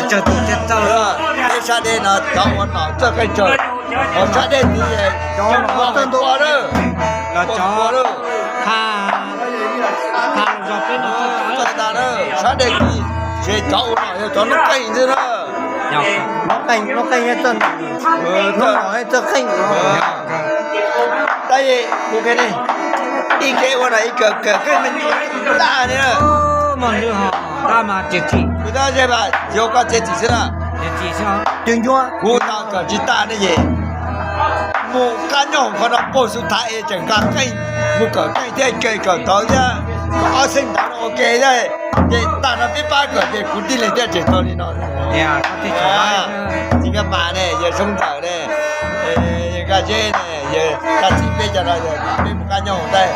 Tsawg tus thiaj txawj. Peb sab dej no cov ua nom txawj qeej tsawg, ho sab dej tid cov ua txawj ntua lawm, los cov pha pha los zog peb no txawj tas lawm. Sab dej tid ces cov ua nom yog cov noob qeej xwb na. Noob qeej, noob qeej txawj nom, noob nom txawj qeej. Tab sis kuv qhia nej, ib kev ua no ib kawm kawm qeej me nyuam tag li na. Kuv tab mas txiav txim, kuv tab mas yog koj txiav txim xwb na. Kuv tau kawm tsis tag ne ces mus qab nyob qhov no puag xub thav es tseem nqa qeej mus kawm qeej thiab, kawm tau thiab, ob xeeb ntawv no ua ke thiab, ces tag no peb pab kawm ces kuv tib leeg thiaj tseem tau li no. Txiv Nkaj Mas ne, yawg Soob Ntxawm ne, Nkaj Zeb ne, yawg Nkaj Txim, peb cov no peb mus qab nyob mus tais,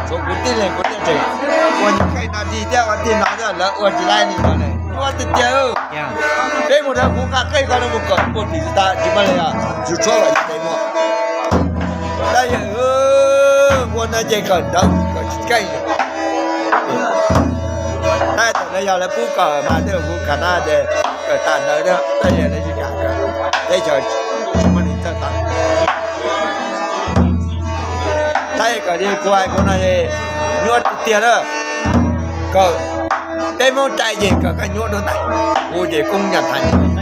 tshuav kuv tib leeg kuv thiaj tseem ua nyuag qeej no dig thiab ua tig no thiab lawv ua tsis laib li no ne. Ua tiag tiag, peb mus rau kuv nqa qeej ko no mus kawm puag tim xub thav tsis muaj li, yus tshuab los yus tes muag. Tab sis ua no ces kawm ntawv kawm tsis keej. Tab sis thaum no yog lawv pub kawm mas tej kuv khav na ces kawm tas ntawd thiab, tab sis lawv tsis kam kawm, teb chaws tsis muaj neeg txawj tau. Tab sis kawm li kuv hais kuv no es nyuaj tiag tiag na. Kawm peb Hmoob cai ces kawm koj nyuaj dua ntais, kuv ces koob nyaj thaiv.